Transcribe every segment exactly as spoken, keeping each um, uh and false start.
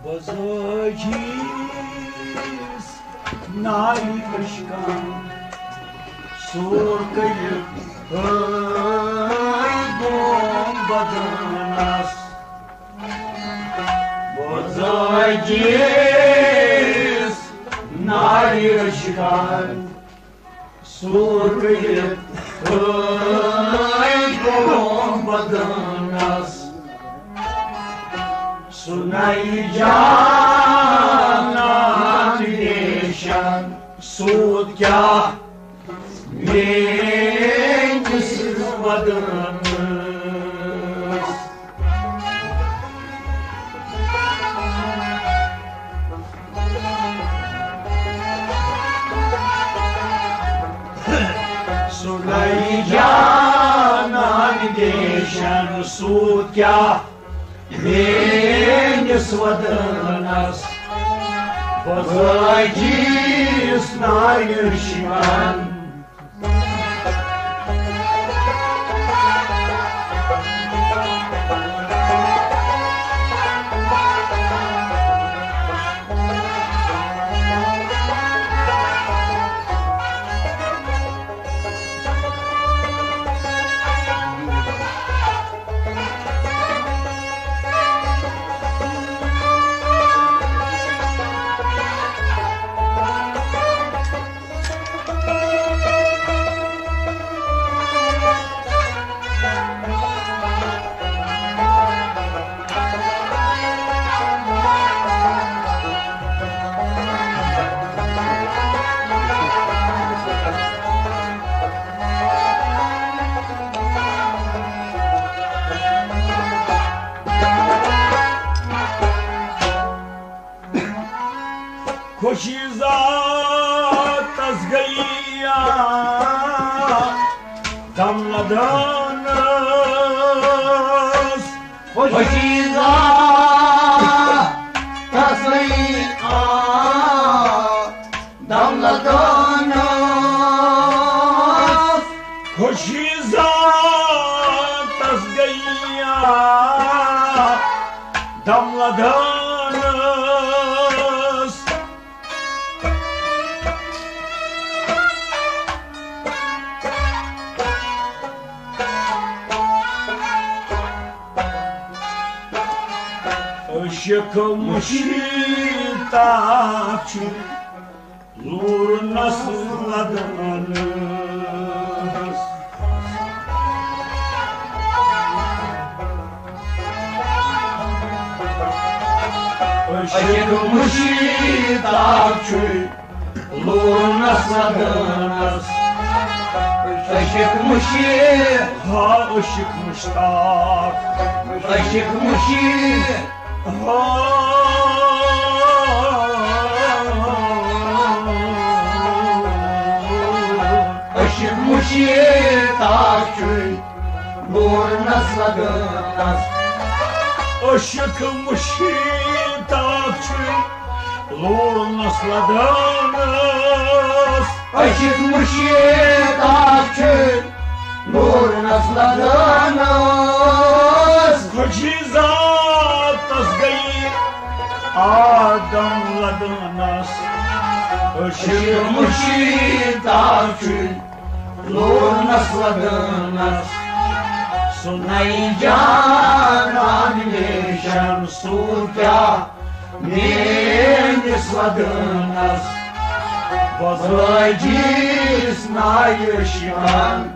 بزٲجیس نارِ اشکان سور کٔرِتھ ٲے گوم بدنس۔ بزٲجیس نارِ اشکان سور کٔرِتھ ٲے گوم بدنس۔ سُہ نَیہِ جانان ریشن سوٗد کیٛاہ میٲنِس بدنس۔ سُلے جانان دیشن سوٗد کیٛاہ میٲنِس ودنس۔ بزٲجیس نارِ اشکان خوشی ذاتس گٔییا دم لدانس۔ خوشی ذاتس گٔییا دم لدانس۔ خوشی ذاتس گٔییا دم لدانس۔ عشق مشتاق چھُ لورنس لدانس۔ عشق مشتاق چھُ لورنس لدانس۔ عشق مشتاق، ہا عشق مشتاق، عشق مشتاق۔ عشق مشتاق چھُ لورنس لدانس۔ عشق مشتاق چھُ لورنس لدانس۔ عشق مشتاق چھُ لورنس لدانس۔ خوشی ذاتس گٔیہِ آدم لدانس۔ عشق مشتاق چھُ لورنس لدانس۔ سُہ نَیہِ جانان نیشن سوٗد کیٛاہ میٲنِس ودانس۔ بزٲجیس نایہِ اشکان۔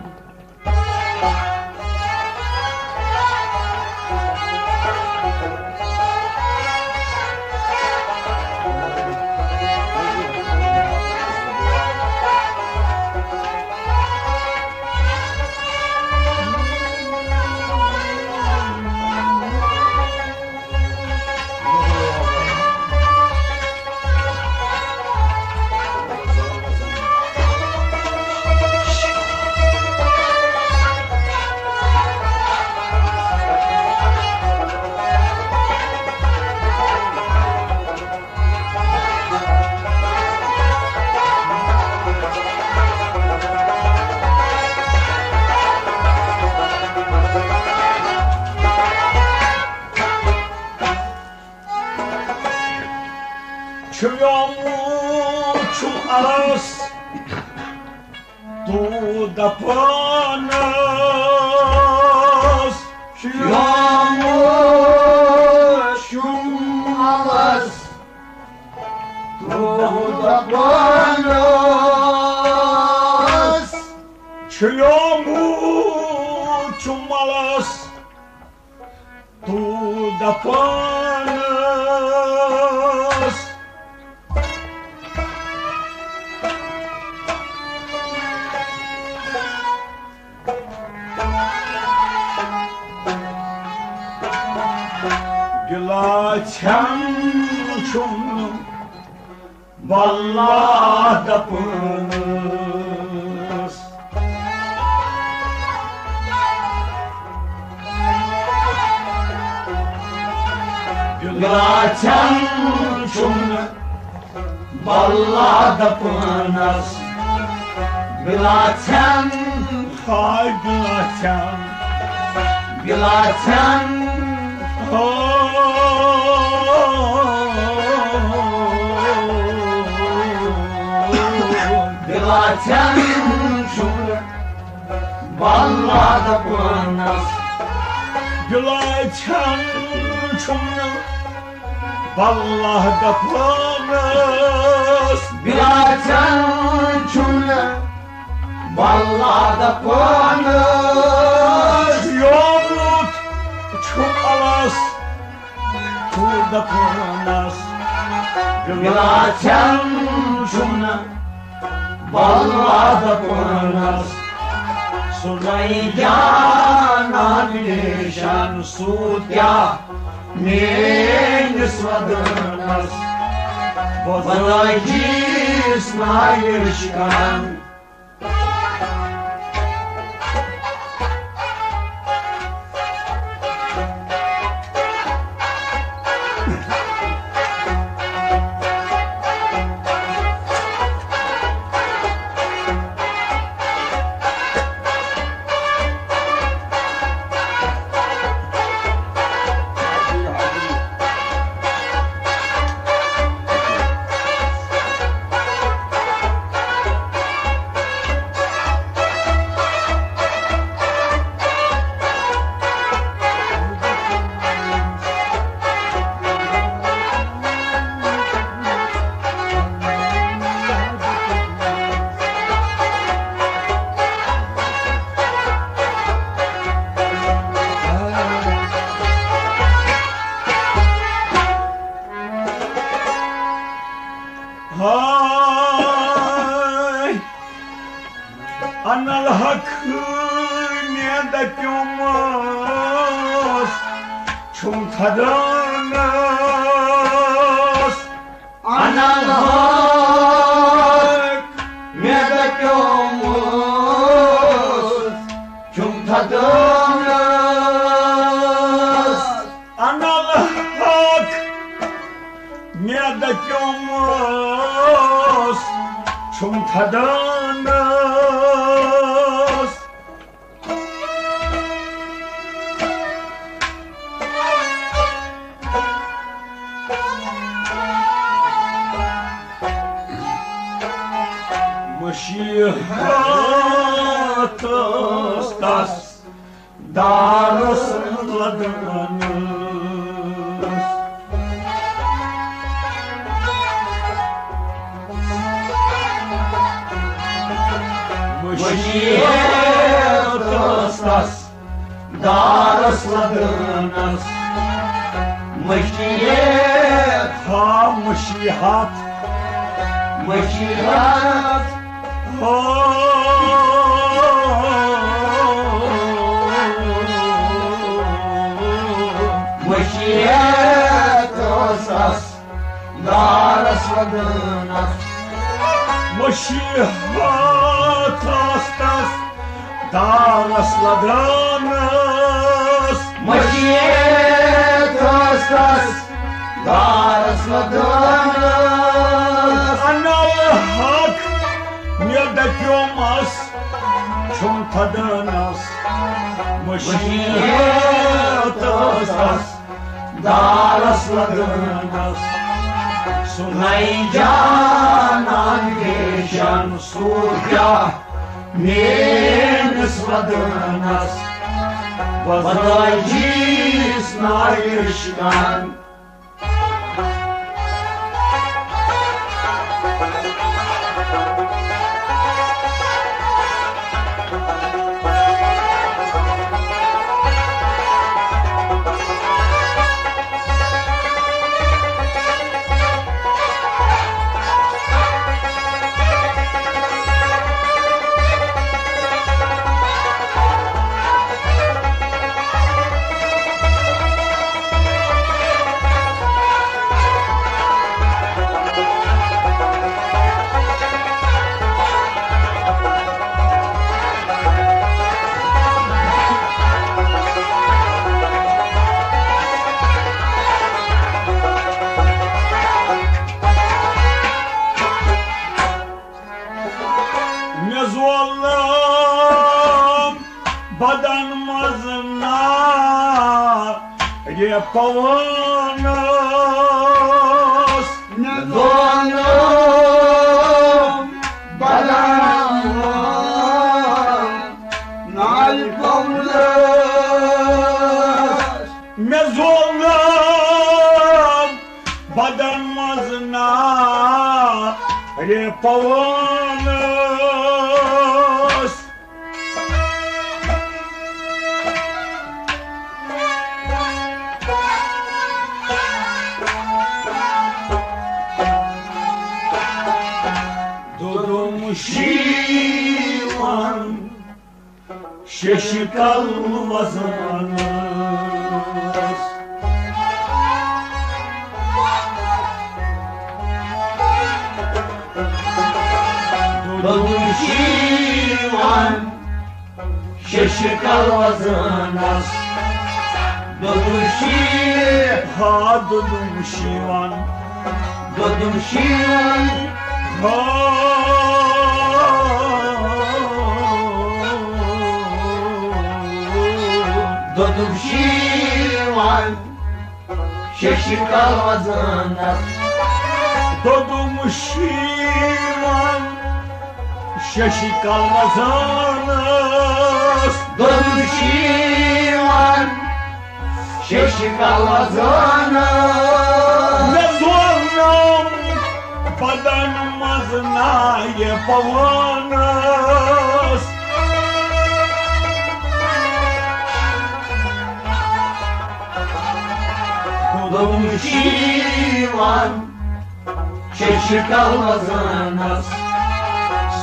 شُریومُت چھُم الس تو دپانس۔ شُریومُت چھُم الس تو دپانس۔ شُریومُت چھُم الس تو دپانس۔ بِلا ژھٮ۪ن چھُم نہٕ واللہ دپانس۔ بِلا ژھٮ۪ن چھُم نہٕ واللہ دپانس۔ بِلا ژھٮ۪ن، ہاے بِلا ژھٮ۪ن، بِلا ژھٮ۪ن، ہاے بِلا ژھٮ۪ن چھُم نہٕ واللہ دپانس۔ بِلا ژھٮ۪ن چھُم نہٕ واللہ دپانس۔ بِلا ژھٮ۪ن چھُم نہٕ واللہ دپانس۔ شُریومُت چھُم الس تو دپانس۔ بِلا ژھٮ۪ن چھُم نہٕ واللہ دپانس۔ سُہ نَے جانا نِشان سوٗد کیٛاہ میٲنِس ودانس۔ بہٕ لٲگِس نایہِ شِکان۔ ہاے، انا الحق مےٚ دپیومس چھُم تھدانس۔ انا الحق مےٚ دپیومس چھُم تھدانس۔ انا الحق مےٚ دپیومس چھُم تھدانس۔ مشیحت ٲس تس دارس لدانس۔ مشیحت ٲس تس دارس لدانس۔ مشیحت، ہا مشیحت، مشیحت، ہا مشیحت ٲس تس دارس لدانس۔ مشیحت ٲس تس دارس لدانس۔ مشیحت ٲس تس دارس لدانس۔ انا الحق مےٚ دپیومس چھُم تھدانس۔ مشیحت ٲس تس دارس لدانس۔ سُنَے جانان ویشن سوٗ کیٛاہ میٲنِس ودٲنس، وۄدٲجِس نایہِ رِشکان۔ مےٚ زولنٲم بدن منٛز نارِ پونس۔ مےٚ زولنٲم بدن منٛز نارِ پونس۔ مےٚ زولنٲم بدن منٛز نارِ پونس۔ دوٚدُم شیٖوان ششہِ کل وزنس۔ دوٚدُم شیٖوان ششہِ کل وزنس۔ دوٚدُم شیٖ-، ہا، دوٚدُم شیٖوان۔ دوٚدُم شیٖوان۔ ہا۔ دوٚدُم شیٖوان ششہِ کل وزنس۔ دوٚدُم شیٖوان ششہِ کل وزنس۔ دوٚدُم شیٖوان ششہِ کل وزنس۔ مےٚ زولنٲم بدن منٛز نارِ پونس۔ دوٚدُم شیٖوان ششہِ کل وزنس۔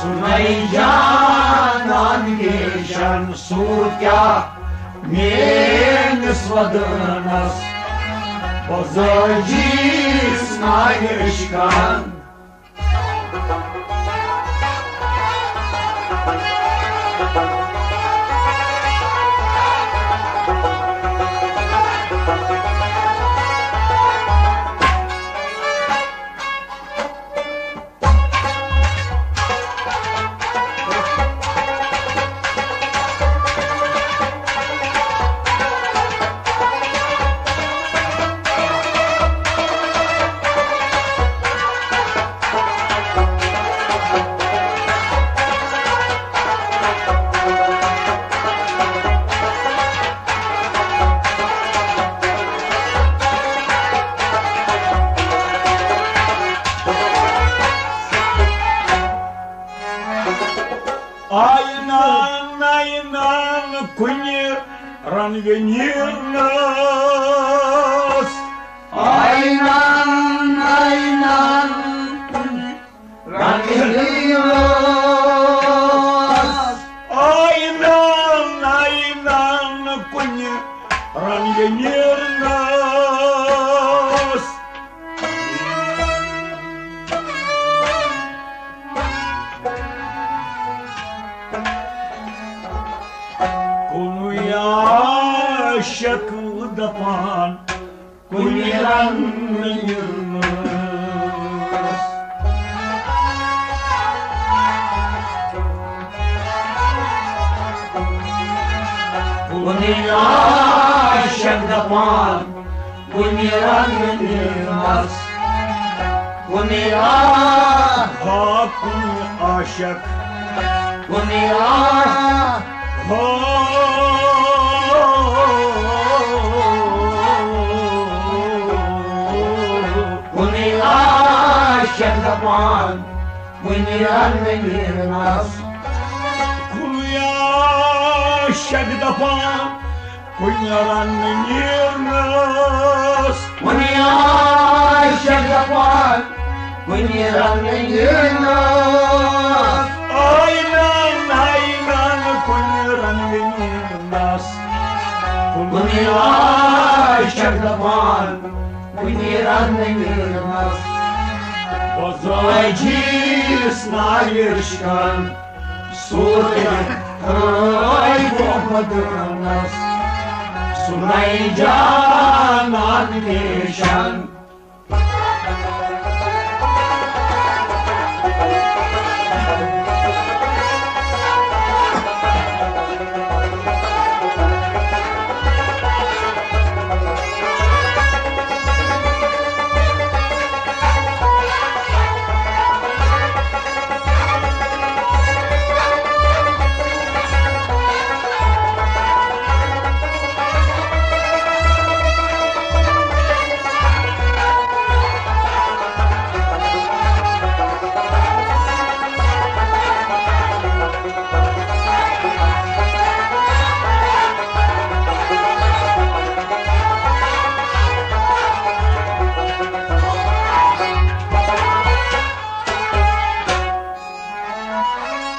سُنَے جانان ویشن سوٗ کیٛاہ میٲنِس ودٲنس، وۄدٲجِس نایہِ رِشکان۔ آینان، آینان کُنہِ رنگہٕ نیرنس۔ آینان، آینان کُنہِ رنگہٕ نیرنس۔ آینان، آینان کُنہِ رنگہٕ نیرنس۔ کُنُے عاشق دپان کُنہِ رنگہٕ نیرنس۔ کُنہِ عاشق دپان کُنہِ رنگہٕ نیرنس۔ کُنہِ آ، ہا کُنہِ عاشق، کُنہِ آ، ہا۔ کُنہِ عاشق دپان، کُنہِ رنٛگہٕ نیرنس۔ کُنہِ عاشق دپان، کُنہِ رنٛگہٕ نیرنس۔ کُنہِ عاشق دپان، کُنہِ رنٛگہٕ نیرنس۔ آینن، آینن، کُنہِ رنٛگہٕ نیرنس۔ کُنہِ عاشق دپان، کُنہِ رنٛگہٕ نیرنس۔ بہٕ زٲجِس نایہِ عشقن۔ سورُے تھٲے گوٚو مدٕرنس، سُنَے جانان پیشن۔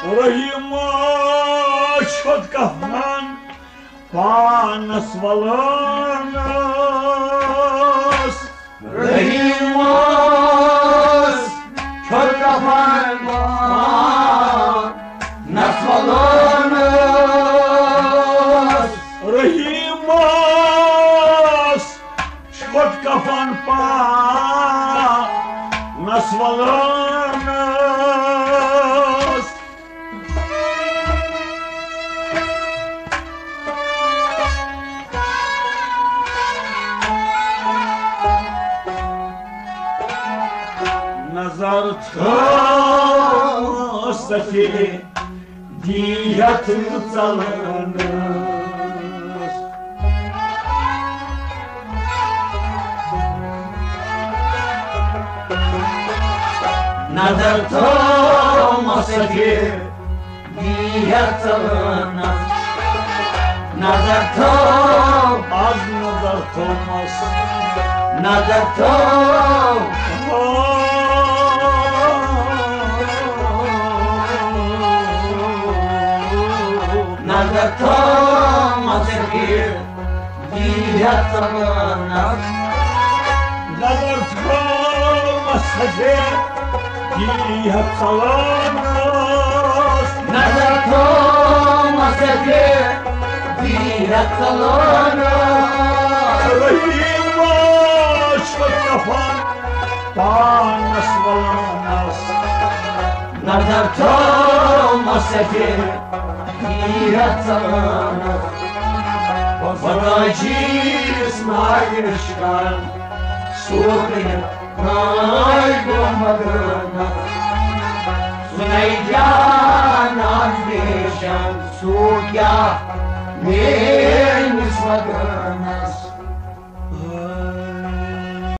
رحیٖم چھوٚد کفن پانس ولٲنس۔ رحیٖم چھوٚد کفن پانس ولٲنس۔ رحیٖم چھوٚد کفن پانس ولٲنس۔ نظر تھٲو سفید دیت ژلنس۔ نظر تھٲو مسجد دیت ژلنس۔ نظر تھٲو، از نظر تھٲومس۔ نظر تھٲو۔ نظر تھٲومس۔ دیت ژلنس۔ نظر تھٲومس سجے، دیت ژلنس۔ نظر تھٲومس سجے، دیت ژلنس۔ رحیٖم چھُ کفن پانس ولنس۔ نظر تھٲومس سجے، دیت ژلنس۔ بہٕ زٲجِس نایہِ عشقن، سورُے تھٲے گوٚو مدٕرنس۔ سُنَے جانان پیشن، سُہ کیٛاہ میٛٲنۍ